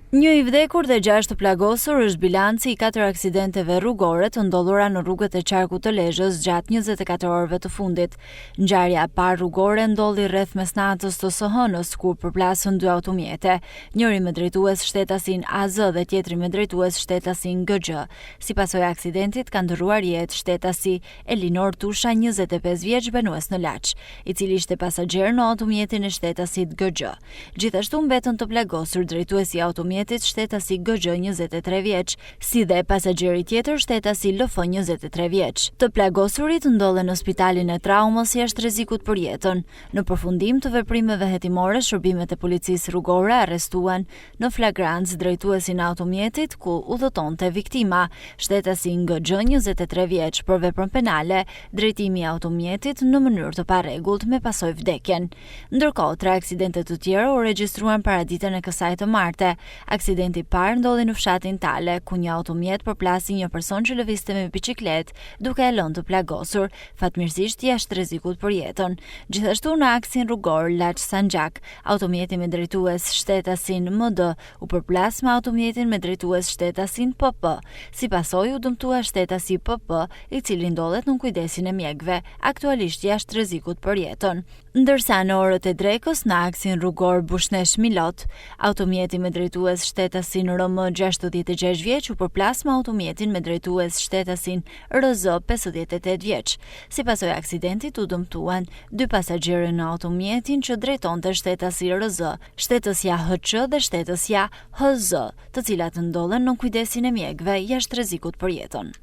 Një i vdekur dhe 6 të plagosur është bilanci i katër aksidenteve rrugore të ndodhura në rrugët e qarkut të Lezhës gjatë 24 orëve të fundit. Ngjarja e parë rrugore ndodhi rreth mesnatës të së hënës, kur përplasën dy automjete, njëri me drejtues shtetasin AZ dhe tjetri me drejtues shtetasin GG. Si pasojë e aksidentit ka ndërruar jetë shtetasi Elinor Tusha, 25 vjeç, banues në Laç, i cili ishte pasagjer në automjetin e shtetasit GG. Gjithashtu mbetën të plagosur drejtuesi i automjetit shtetasi GG 23 vjeç, si dhe pasagjeri tjetër shtetasi LF 23 vjeç. Të plagosurit ndodhen në spitalin e traumës jashtë rrezikut për jetën. Në përfundim të veprimeve hetimore, shërbimet e policisë rrugore arrestuan në flagrancë drejtuesin e automjetit ku udhëtonte viktima, shtetasi GJ 23 vjeç, për veprën penale drejtimi i automjetit në mënyrë të parregullt me pasojë vdekjen. Ndërkohë, tre aksidente të tjera u regjistruan paraditen e kësaj të marte. Aksidenti i parë ndodhi në fshatin Tale, ku një automjet përplasi një person që lëvizte me biçikletë, duke e lënë të plagosur, fatmirësisht jashtë rrezikut për jetën. Gjithashtu në aksin rrugor Laç-Sanxhak, automjeti me drejtues shtetasin MD u përplas me automjetin me drejtues shtetasin PP. Si pasojë u dëmtua shtetasi PP, i cili ndodhet nën kujdesin e mjekëve, aktualisht jashtë rrezikut për jetën. Ndërsa në orët e drekës në aksin rrugor Bushnesh-Milot, automjeti me drejtues shtetasin RM 66 vjeç u përplas me automjetin me drejtues shtetasin RZ 58 vjeç. Si pasojë e aksidentit u dëmtuan dy pasagjerë në automjetin që drejtonte shtetasi RZ, shtetësja HC dhe shtetësja HZ, të cilat ndodhen nën kujdesin e mjekëve jashtë rrezikut për jetën.